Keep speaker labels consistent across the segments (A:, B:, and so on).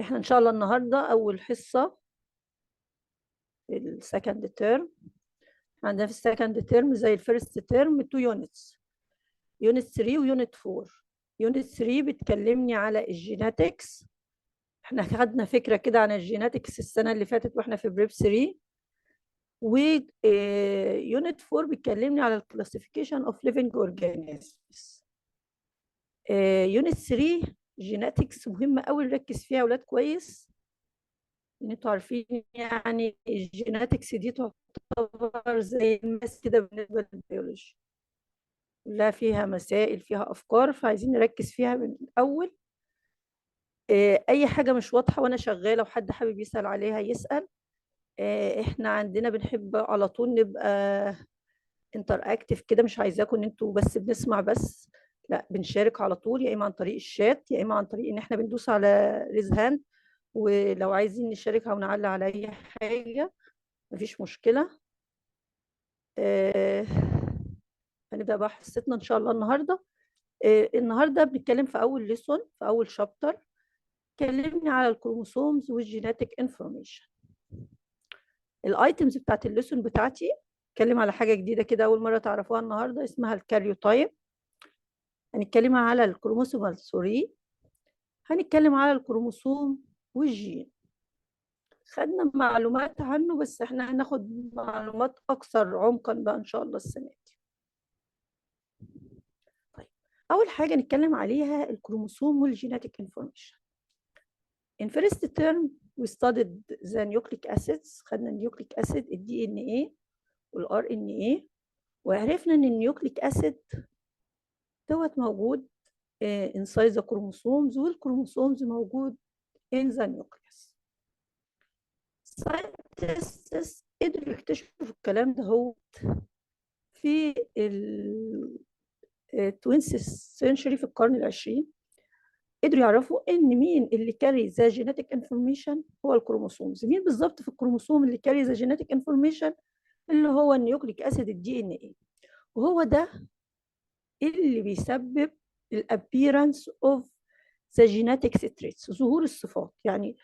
A: احنا ان شاء الله النهارده اول حصة في ال second term. عندنا في ال second term زي ال first term 2 units، unit 3 و unit 4. unit 3 بتكلمني على ال genetics. احنا خدنا فكرة كده عن ال genetics السنة اللي فاتت واحنا في prep 3. و unit 4 بتكلمني على ال classification of living organisms. unit 3 genetics مهمة قوي، نركز فيها يا اولاد كويس، ان انتوا عارفين يعني ال genetics دي تعتبر زي ال math كده بالنسبة للبيولوجي، كلها فيها مسائل فيها افكار، فعايزين نركز فيها من الاول. اي حاجة مش واضحة وانا شغالة وحد حابب يسال عليها يسال. احنا عندنا بنحب على طول نبقى interactive كده، مش عايزاكم ان انتوا بس بنسمع بس، لا بنشارك على طول، يا اما عن طريق الشات يا اما عن طريق ان احنا بندوس على raise hand، ولو عايزين نشارك او نعلق على اي حاجة مفيش مشكلة. هنبدا بقى حصتنا ان شاء الله النهارده. النهارده بنتكلم في اول lesson في اول chapter، كلمني على ال chromosomes وال genetic information. ال items بتاعت ال lesson بتاعتي، اتكلم على حاجة جديدة كده اول مرة تعرفوها النهارده اسمها ال karyotype. هنتكلم على ال chromosomal theory، هنتكلم على الكروموسوم والجين. خدنا معلومات عنه بس احنا هناخد معلومات اكثر عمقا بقى ان شاء الله السنة دي. طيب، اول حاجة نتكلم عليها الكروموسوم وال genetic information. In first term we studied the nucleic acids، خدنا ال nucleic acid ال DNA وال RNA، وعرفنا ان ال nucleic acid دوت موجود inside the chromosomes، وال chromosomes موجود in the nucleus. scientists قدروا يكتشفوا الكلام ده هو في ال 20th century، في القرن العشرين قدروا يعرفوا ان مين اللي carry the genetic information هو ال chromosomes. مين بالظبط في الكروموسوم اللي carry the genetic information؟ اللي هو ال nucleic acid ال DNA، وهو ده اللي بيسبب ال appearance of the genetic traits، ظهور الصفات. يعني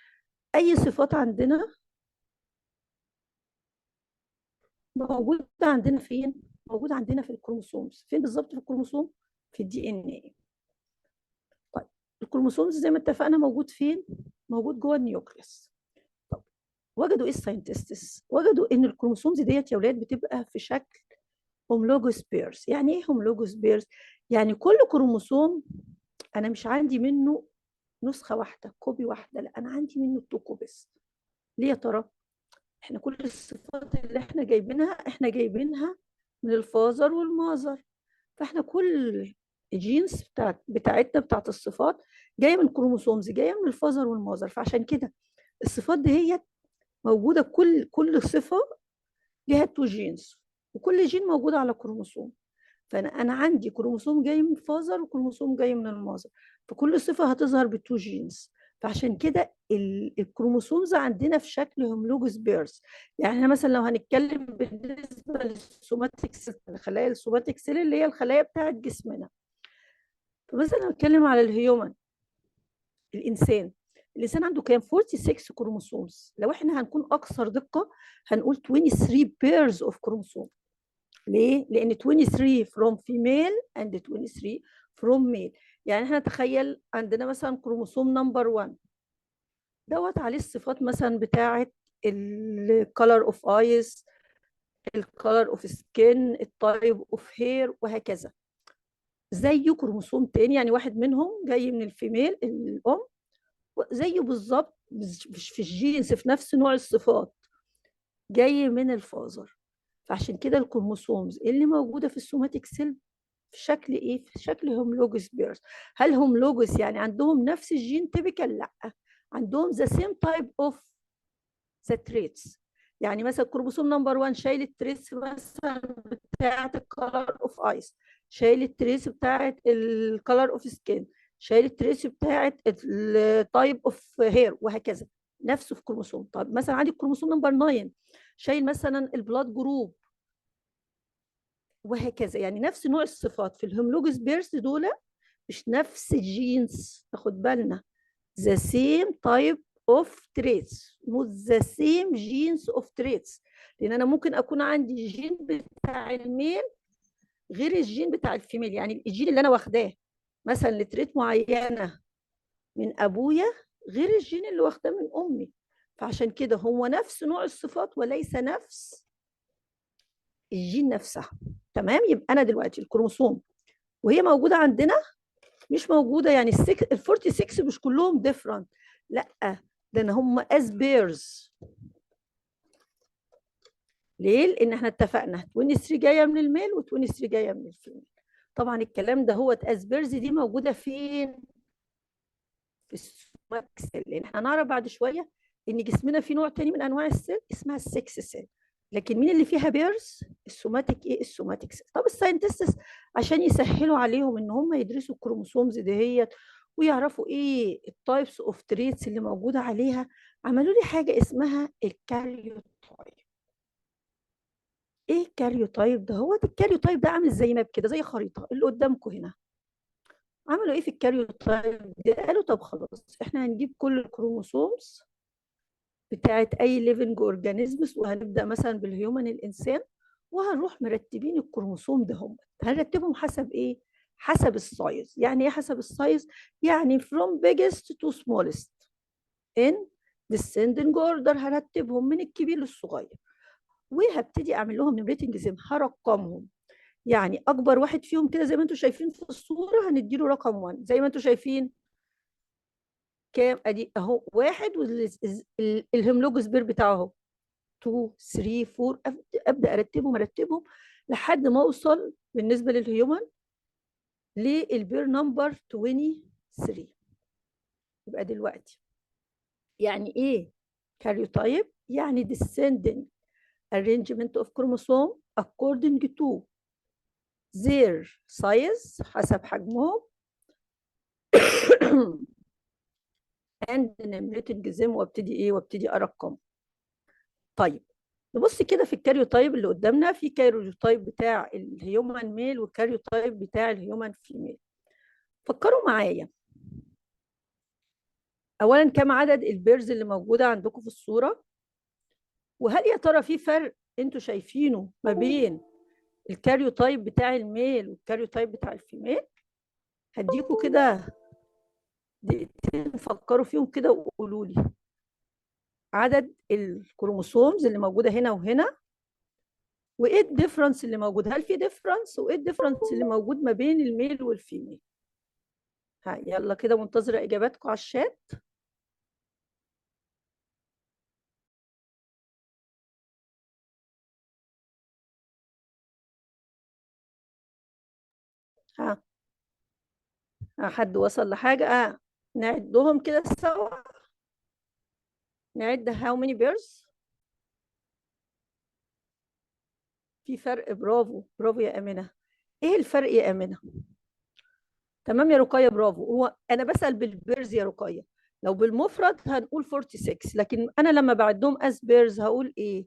A: اي صفات عندنا موجودة عندنا فين؟ موجودة عندنا في ال chromosomes. فين بالظبط في الكروموسوم؟ في ال DNA. طيب ال chromosomes زي ما اتفقنا موجود فين؟ موجود جوه ال nucleus. طب وجدوا ايه ال scientists؟ وجدوا ان ال chromosomes ديت يا ولاد بتبقى في شكل homologous pairs. يعني ايه homologous pairs؟ يعني كل كروموسوم انا مش عندي منه نسخه واحدة، copy واحده، لا انا عندي منه two copies. ليه يا ترى؟ احنا كل الصفات اللي احنا جايبينها احنا جايبينها من ال father وال mother، فاحنا كل ال genes بتاعتنا بتاعت الصفات جاية من chromosomes، جاية من ال father وال mother، فعشان كده الصفات دي هي موجودة، كل صفة ليها two genes، وكل جين موجود على كروموسوم. فانا عندي كروموسوم جاي من father وكروموسوم جاي من ال mother، فكل صفة هتظهر بال two genes. فعشان كده ال chromosomes عندنا في شكل homologous pairs. يعني احنا مثلا لو هنتكلم بالنسبة لل somatic cell، الخلايا ال somatic cell اللي هي الخلايا بتاعت جسمنا، فمثلا لو نتكلم على ال human، الانسان عنده كام؟ 46 chromosomes. لو احنا هنكون اكثر دقه هنقول 23 pairs of chromosome. ليه؟ لان 23 from female and 23 from male. يعني احنا نتخيل عندنا مثلا chromosome number 1 دوت عليه الصفات مثلا بتاعه ال color of eyes، ال color of skin، ال type of hair، وهكذا. زيه كروموسوم تاني، يعني واحد منهم جاي من ال female الام، زيه بالظبط في ال genes في نفس نوع الصفات جاي من ال father. فعشان كده ال chromosomes اللي موجودة في ال somatic cell في شكل ايه؟ في شكل homologous pairs. هل homologous يعني عندهم نفس ال gene typical؟ لا، عندهم the same type of the traits. يعني مثلا chromosome number 1 شايل ال traits مثلا بتاعه ال color of eyes، شايل ال traits بتاعه ال color of skin، شايل ال traits بتاعه ال type of hair، وهكذا، نفسه في كروموسوم. طب مثلا عندي ال chromosome number 9 شايل مثلا ال blood group، وهكذا. يعني نفس نوع الصفات في ال homologous pairs دول، مش نفس ال genes، ناخد بالنا، the same type of traits، not the same genes of traits. لان انا ممكن اكون عندي الجين بتاع ال male غير الجين بتاع ال female. يعني الجين اللي انا واخداه مثلا ل trait معينة من ابويا غير الجين اللي واخداه من امي. فعشان كده هو نفس نوع الصفات وليس نفس الجين نفسها. تمام؟ يبقى انا دلوقتي الكروموسوم وهي موجودة عندنا مش موجودة، يعني ال 46 مش كلهم different، لا ده ان هم as pairs. ليه؟ لان احنا اتفقنا 23 جاية من ال male و23 جاية من ال female. طبعا الكلام ده هو as pairs دي موجودة فين؟ في ال somatic cell. لان احنا هنعرف بعد شوية ان جسمنا فيه نوع تاني من انواع ال cell اسمها ال sex cell، لكن مين اللي فيها pairs؟ ال somatic ايه؟ ال somatic cell. طب ال scientists عشان يسهلوا عليهم ان هم يدرسوا ال chromosomes دهيت ويعرفوا ايه ال types of traits اللي موجودة عليها، عملوا لي حاجة اسمها ال karyotype. ايه ال karyotype ده؟ هو ال karyotype ده عامل زي map كده، زي خريطة اللي قدامكم هنا. عملوا ايه في ال karyotype ده؟ قالوا طب خلاص احنا هنجيب كل ال chromosomes بتاعت اي living organisms، وهنبدا مثلا بال human الانسان، وهنروح مرتبين الكروموسوم ده هم هنرتبهم حسب ايه؟ حسب ال size. يعني ايه حسب ال size؟ يعني from biggest to smallest in descending order، هرتبهم من الكبير للصغير، وهبتدي اعمل لهم numbering زي هرقمهم. يعني اكبر واحد فيهم كده زي ما انتم شايفين في الصورة هنديله رقم 1، زي ما انتم شايفين كام؟ ادي اهو واحد، وال homologous pair بتاعه اهو 2 3 4. ابدا ارتبهم لحد ما اوصل بالنسبة لل human لل pair number 23. يبقى دلوقتي يعني ايه karyotype؟ يعني descending arrangement of chromosome according to their size، حسب حجمهم، and numbering them، وابتدي ايه؟ وابتدي ارقم. طيب نبص كده في ال karyotype اللي قدامنا، في karyotype بتاع ال human male وال karyotype بتاع ال human female. فكروا معايا اولا كم عدد ال pairs اللي موجودة عندكم في الصورة، وهل يا ترى في فرق انتوا شايفينه ما بين ال karyotype بتاع ال male وال karyotype بتاع ال female؟ هديكوا كده دقيقتين فكروا فيهم كده وقولوا لي عدد ال chromosomes اللي موجودة هنا وهنا، وايه ال difference اللي موجود، هل في difference، وايه ال difference اللي موجود ما بين ال male وال female. ها يلا كده منتظره اجاباتكم على الشات. ها حد وصل لحاجة؟ نعدهم كده سوا، نعد how many pairs. في فرق. برافو برافو يا أمينة. ايه الفرق يا أمينة؟ تمام يا رقية، برافو. هو أنا بسأل بال pairs يا رقية، لو بالمفرد هنقول 46، لكن أنا لما بعدهم as pairs هقول إيه؟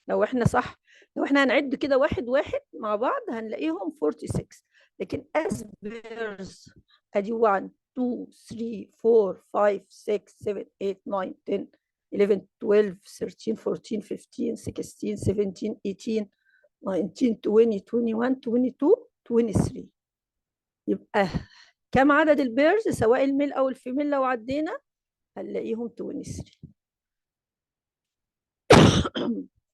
A: لو احنا صح، لو احنا هنعد كده واحد واحد مع بعض هنلاقيهم 46، لكن as pairs ادي 1 2 3 4 5 6 7 8 9 10 11 12 13 14 15 16 17 18 19 20 21 22 23. يبقى كم عدد ال pairs سواء ال male او ال female لو عدينا هنلاقيهم 23.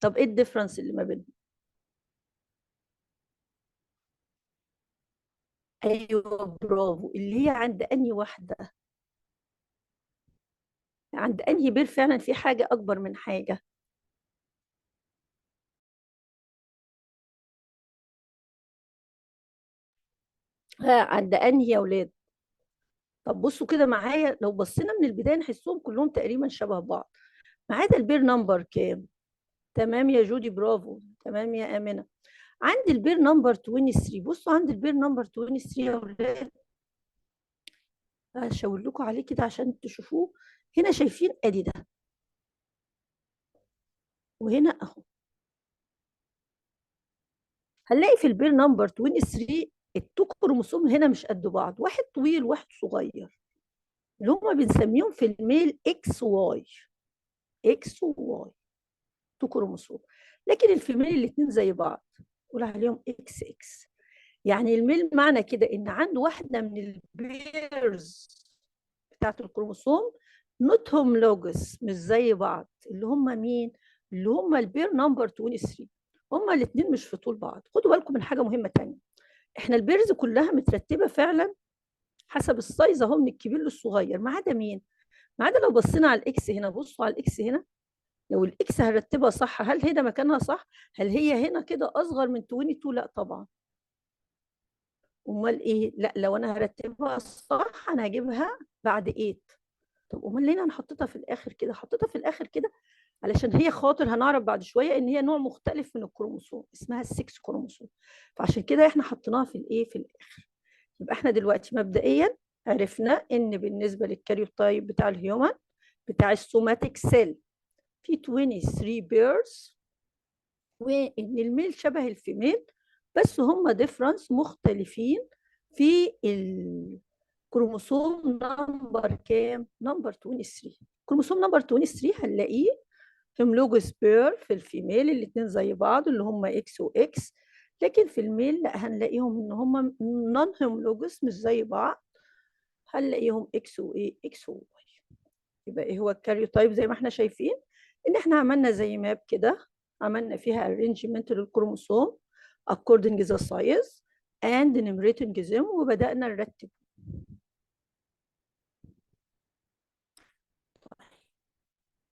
A: طب ايه ال difference اللي ما بينهم؟ ايوه برافو، اللي هي عند انهي واحدة، عند انهي pair فعلا في حاجة اكبر من حاجة. ها عند انهي يا اولاد؟ طب بصوا كده معايا، لو بصينا من البداية نحسهم كلهم تقريبا شبه بعض، ما عدا ال pair number كام؟ تمام يا جودي، برافو. تمام يا امنه. عند ال pair number 23، بصوا عند ال pair number 23 يا اولاد، هشاور لكم عليه كده عشان تشوفوه. هنا شايفين ادي ده، وهنا اهو. هنلاقي في ال pair number 23 ال two chromosome هنا مش قد بعض، واحد طويل وواحد صغير، اللي هما بنسميهم في ال male XY، X و Y two chromosome. لكن ال female الاثنين زي بعض، قول عليهم اكس اكس. يعني ال male معنى كده ان عنده واحدة من ال pairs بتاعت ال chromosome not homologous، مش زي بعض، اللي هم مين؟ اللي هم ال pair number 23، هم الاثنين مش في طول بعض. خدوا بالكم من حاجة مهمة تانية، احنا ال pairs كلها مترتبة فعلا حسب ال size اهو من الكبير للصغير، ما عدا مين؟ ما عدا لو بصينا على ال X هنا، بصوا على ال X هنا، لو ال X هرتبها صح، هل هنا مكانها صح؟ هل هي هنا كده اصغر من 22؟ لا طبعا. امال ايه؟ لا لو انا هرتبها صح انا هجيبها بعد 8. طب امال ليه انا حطيتها في الاخر كده؟ حطيتها في الاخر كده علشان هي خاطر هنعرف بعد شوية ان هي نوع مختلف من الكروموسوم، اسمها ال sex chromosome، فعشان كده احنا حطيناها في الايه؟ في الاخر. يبقى احنا دلوقتي مبدئيا عرفنا ان بالنسبة لل karyotype بتاع ال human بتاع ال somatic cell في 23 pairs، وان ال male شبه ال female بس هم difference مختلفين في ال chromosome number كام؟ number 23. chromosome number 23 هنلاقيه homologous pair في ال female الاثنين زي بعض اللي هم X و X، لكن في ال male لا هنلاقيهم ان هم non homologous مش زي بعض، هنلاقيهم X وايه؟ X و Y. يبقى ايه هو ال karyotype؟ زي ما احنا شايفين ان احنا عملنا زي map كده، عملنا فيها arrangement لل chromosome according the size and numerating them، وبدأنا نرتب.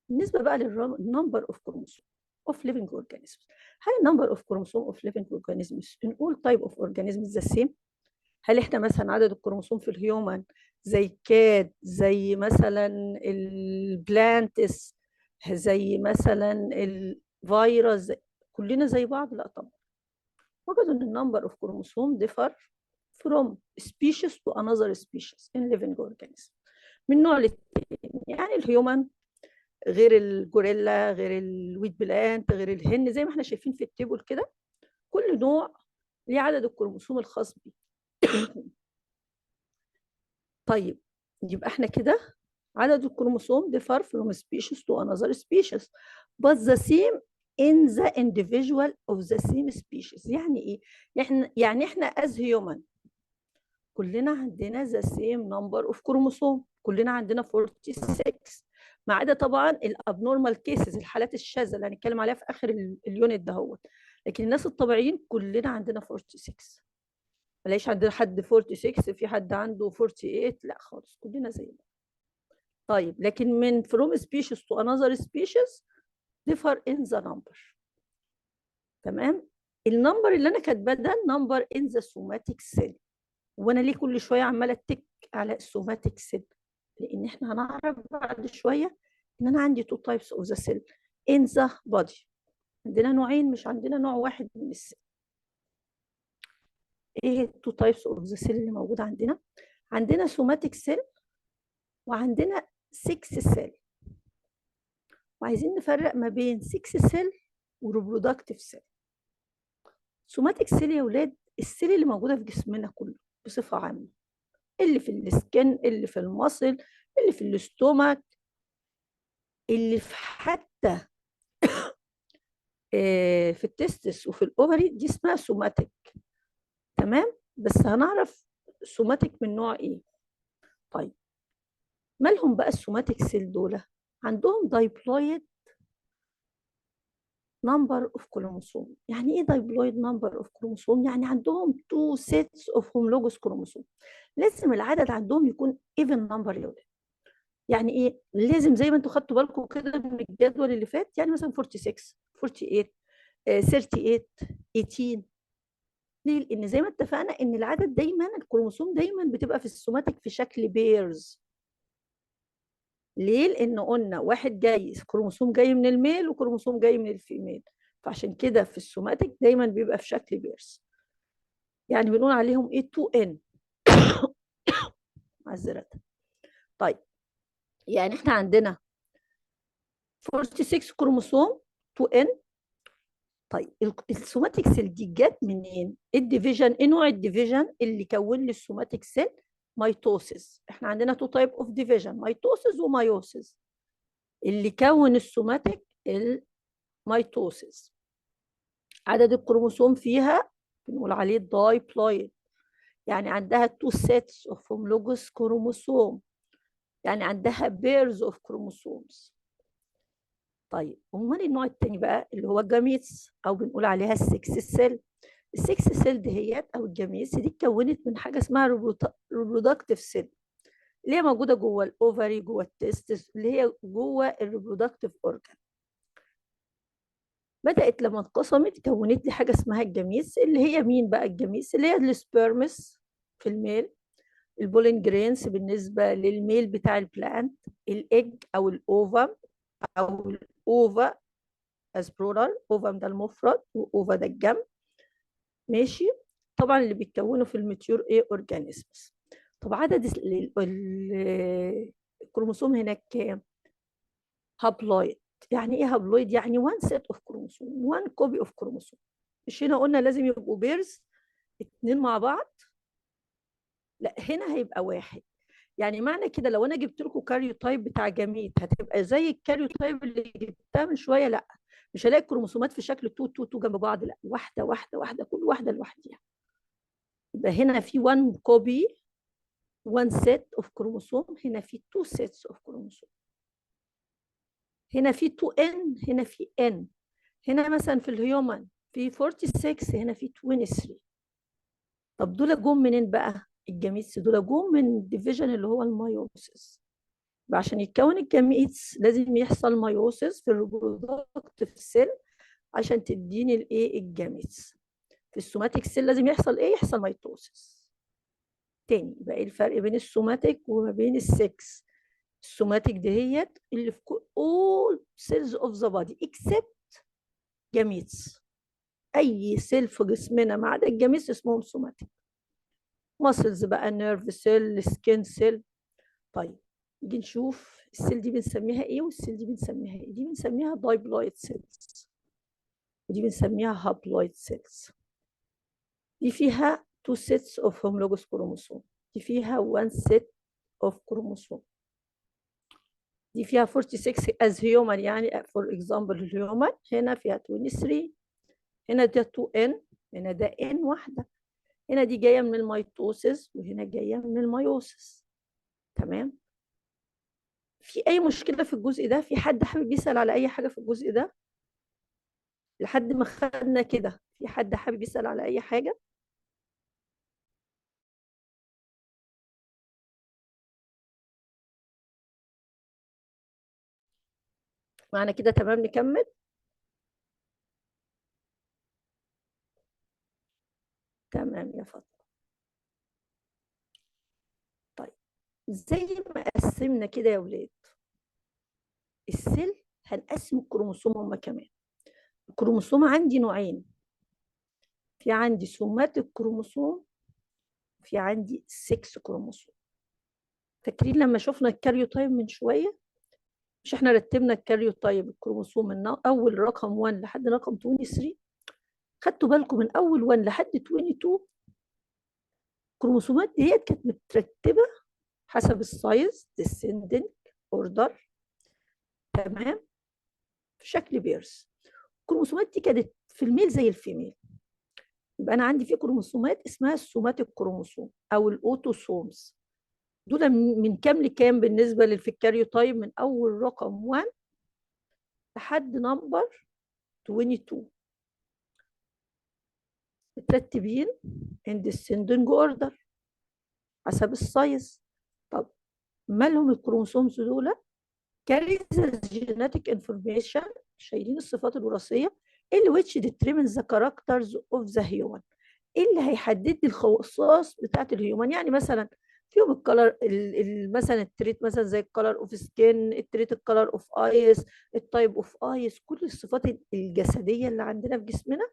A: بالنسبة بقى لل number of chromosome of living organisms، هل ال number of chromosome of living organisms in all type of organisms the same؟ هل احنا مثلا عدد الكروموسوم في ال human زي ال cat، زي مثلا ال plants، زي مثلا الفيروس، كلنا زي بعض؟ لا طبعا. وجدوا ان ال number of chromosome differ from species to another species in living organism، من نوع للتاني. يعني ال human غير الجوريلا، غير ال wheat plant، غير ال hen، زي ما احنا شايفين في ال table كده، كل نوع ليه عدد الكروموسوم الخاص بيه. طيب يبقى احنا كده عدد ال chromosome differ from species to another species but the same in the individual of the same species. يعني ايه؟ يعني احنا as human كلنا عندنا the same number of chromosome، كلنا عندنا 46، ما عدا طبعا ال abnormal cases، الحالات الشاذة اللي هنتكلم عليها في اخر ال unit دهوت، لكن الناس الطبيعيين كلنا عندنا 46. ملاقيش عندنا حد 46، في حد عنده 48، لا خالص، كلنا زي بعض. طيب لكن من from species to another species differ in the number. تمام؟ ال number اللي انا كاتباه ده number in the somatic cell. وانا ليه كل شوية عماله اتك على ال somatic cell؟ لان احنا هنعرف بعد شوية ان انا عندي two types of the cell in the body، عندنا نوعين مش عندنا نوع واحد من ال cell. ايه ال two types of the cell اللي موجودة عندنا؟ عندنا somatic cell وعندنا sex cell، وعايزين نفرق ما بين sex cell و reproductive cell. somatic cell يا ولاد ال cell اللي موجودة في جسمنا كله بصفة عامة، اللي في ال skin، اللي في ال muscle، اللي في ال stomach، اللي في حتى في ال testis وفي ال ovary، دي اسمها somatic. تمام؟ بس هنعرف somatic من نوع ايه. طيب مالهم بقى ال somatic cell دول؟ عندهم diploid number of chromosome. يعني ايه diploid number of chromosome؟ يعني عندهم two sets of homologous chromosome. لازم العدد عندهم يكون even number يا ولاد. يعني ايه؟ لازم زي ما انتوا خدتوا بالكم كده من الجدول اللي فات، يعني مثلا 46، 48، 38، 18. ليه؟ لان زي ما اتفقنا ان العدد دايما، الكروموسوم دايما بتبقى في ال somatic في شكل pairs. ليه؟ لان قلنا واحد جاي كروموسوم جاي من ال male وكروموسوم جاي من ال female، فعشان كده في ال somatic دايما بيبقى في شكل pairs. يعني بنقول عليهم ايه؟ 2 n. معذرة. طيب يعني احنا عندنا 46 كروموسوم 2 n. طيب ال somatic cell دي جت منين؟ ايه ال division؟ ايه نوع ال division اللي كون لي ال somatic cell؟ mitosis. احنا عندنا two type of division، mitosis و meiosis. اللي كون ال somatic ال mitosis. عدد الكروموسوم فيها بنقول عليه diploid، يعني عندها two sets of homologous chromosome، يعني عندها pairs of chromosomes. طيب امال النوع التاني بقى اللي هو ال gametes، او بنقول عليها ال sex cell. ال sex cell دهيت او ال gametes دي اتكونت من حاجة اسمها reproductive cell، اللي هي موجودة جوه ال ovary، جوه ال testis، اللي هي جوه ال reproductive organ. بدات لما انقسمت كونت لي حاجة اسمها ال gametes، اللي هي مين بقى ال gametes؟ اللي هي ال sperms في ال male، ال pollen grains بالنسبة لل male بتاع ال plant، ال egg او ال ovum او ال ova as plural، ovum ده المفرد و ova ده الجمع، ماشي. طبعا اللي بيتكونوا في ال mature ايه organisms. طب عدد الكروموسوم هناك كام؟ haploid. يعني ايه haploid؟ يعني 1 set of chromosome، 1 copy of chromosome. مش هنا قلنا لازم يبقوا pairs اتنين مع بعض؟ لا، هنا هيبقى واحد. يعني معنى كده لو انا جبت لكم karyotype بتاع gamete هتبقى زي ال karyotype اللي جبتها من شوية؟ لا، مش هلاقي الكروموسومات في شكل 2 2 2 جنب بعض، لا، واحدة واحدة واحدة، كل واحدة لوحديها. يبقى هنا في 1 copy، 1 set of chromosome، هنا في 2 sets of chromosome، هنا في 2 n، هنا في n. هنا مثلا في ال human في 46، هنا في 23. طب دول جم منين بقى؟ ال gametes دول جم من ال division اللي هو ال meiosis. يبقى عشان يتكون ال gametes لازم يحصل meiosis في ال reproductive cell عشان تديني الايه؟ ال gametes. في ال somatic cell لازم يحصل ايه؟ يحصل mitosis. تاني، يبقى ايه الفرق بين ال somatic وما بين ال sex؟ ال somatic دهيت اللي في all cells of the body except gametes. اي cell في جسمنا ما عدا ال gametes اسمهم somatic. muscles بقى، nerve cell، skin cell. طيب نيجي نشوف ال cell دي بنسميها ايه وال cell دي بنسميها ايه. دي بنسميها diploid cells ودي بنسميها haploid cells. دي فيها two sets of homologous chromosome، دي فيها one set of chromosome. دي فيها 46 as human، يعني for example ال human هنا فيها 23، هنا ده 2n، هنا ده n واحدة، هنا دي جاية من ال mitosis وهنا جاية من ال meiosis. تمام؟ في أي مشكلة في الجزء ده؟ في حد حابب يسأل على أي حاجة في الجزء ده؟ لحد ما خدنا كده، في حد حابب يسأل على أي حاجة؟ معنا كده تمام؟ نكمل؟ تمام يا فاطمة. طيب زي ما قسمنا كده يا ولاد ال cell، هنقسم الكروموسوم هما كمان. الكروموسوم عندي نوعين، في عندي somatic chromosome، في عندي sex chromosome. فاكرين لما شفنا ال karyotype من شوية؟ مش احنا رتبنا ال karyotype الكروموسوم من اول رقم 1 لحد رقم 23؟ خدتوا بالكم من اول 1 لحد 22 الكروموسومات ديت كانت مترتبة حسب ال size descending order، تمام، في شكل pairs. الكروموسومات دي كانت في ال male زي ال female. يبقى انا عندي في كروموسومات اسمها ال somatic chromosome او ال autosomes. دول من كام لكام بالنسبة لل karyotype؟ من اول رقم 1 لحد number 22، مترتبين in descending order حسب ال size. طب مالهم ال chromosomes دول؟ carries the genetic information، شايلين الصفات الوراثية اللي which determines the characters of the human. ايه اللي هيحدد لي الخصائص بتاعت ال human؟ يعني مثلا فيهم ال color، مثلا ال trait، مثلا زي ال color of skin، ال trait ال color of eyes، ال type of eyes، كل الصفات الجسدية اللي عندنا في جسمنا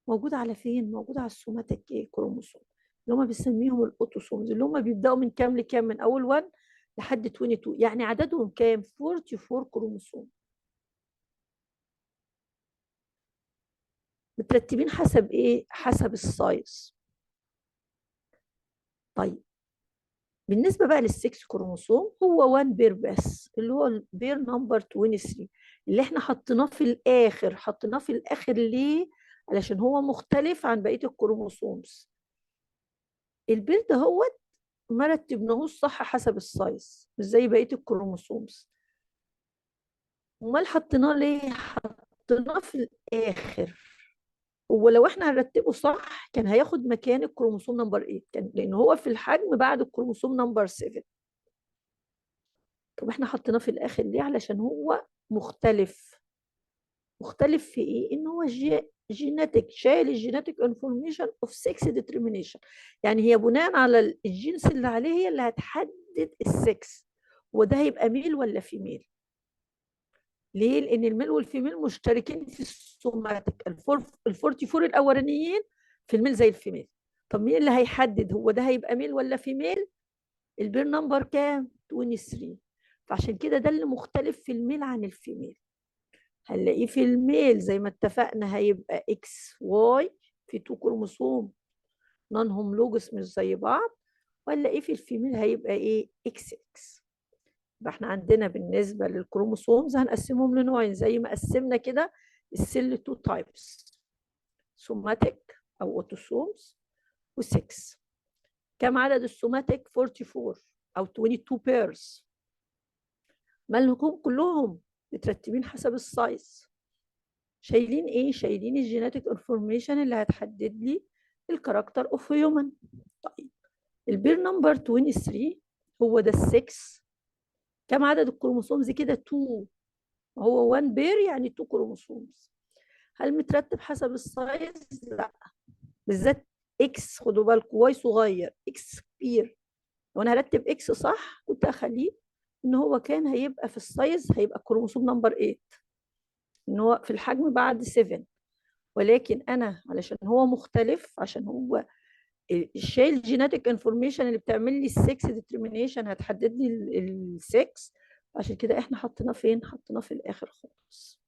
A: موجودة على فين؟ موجودة على ال somatic chromosome اللي هم بنسميهم ال autosomes، اللي هم بيبداوا من كام لكام؟ من اول 1 لحد 22، يعني عددهم كام؟ 44 كروموسوم. مترتبين حسب ايه؟ حسب ال size. طيب بالنسبة بقى لل sex chromosome، هو 1 pair بس، اللي هو ال pair number 23 اللي احنا حطيناه في الاخر. حطيناه في الاخر ليه؟ علشان هو مختلف عن بقية ال chromosomes. ال pair ده هو ما رتبناهوش صح حسب ال size، مش زي بقية ال chromosomes. امال حطيناه ليه؟ حطيناه في الاخر. ولو احنا هنرتبه صح كان هياخد مكان ال chromosome number 8، كان لان هو في الحجم بعد ال chromosome number 7. طب احنا حطيناه في الاخر ليه؟ علشان هو مختلف. مختلف في ايه؟ ان هو genetic، شايل ال genetic information of sex determination. يعني هي بناء على ال genes اللي عليه هي اللي هتحدد ال sex، وده هيبقى male ولا female. ليه؟ لان ال male وال female مشتركين في ال somatic، ال 44 الاولانيين في ال male زي ال female. طب مين اللي هيحدد هو ده هيبقى male ولا female؟ ال pair number كام؟ 23. فعشان كده ده اللي مختلف في ال male عن ال female. هنلاقيه في ال male زي ما اتفقنا هيبقى XY في two chromosome non homologous مش زي بعض، وهنلاقيه في ال female هيبقى ايه؟ XX. يبقى احنا عندنا بالنسبة لل chromosomes هنقسمهم لنوعين زي ما قسمنا كده ال cell two types، somatic او autosomes و sex. كم عدد ال somatic؟ 44 او 22 pairs. مالهم كلهم؟ مترتبين حسب ال size. شايلين ايه؟ شايلين ال genetic information اللي هتحدد لي ال character of human. طيب ال pair number 23 هو ده ال sex. كم عدد ال chromosomes كده؟ 2. هو 1 pair يعني 2 chromosomes. هل مترتب حسب ال size؟ لا، بالذات X، خدوا بالكم Y صغير X كبير. لو انا هرتب X صح كنت اخليه ان هو كان هيبقى في ال size هيبقى chromosome number 8، ان هو في الحجم بعد 7، ولكن انا علشان هو مختلف، عشان هو شايل genetic information اللي بتعمل لي ال sex determination، هتحدد لي ال sex، عشان كده احنا حطيناه فين؟ حطيناه في الاخر خالص.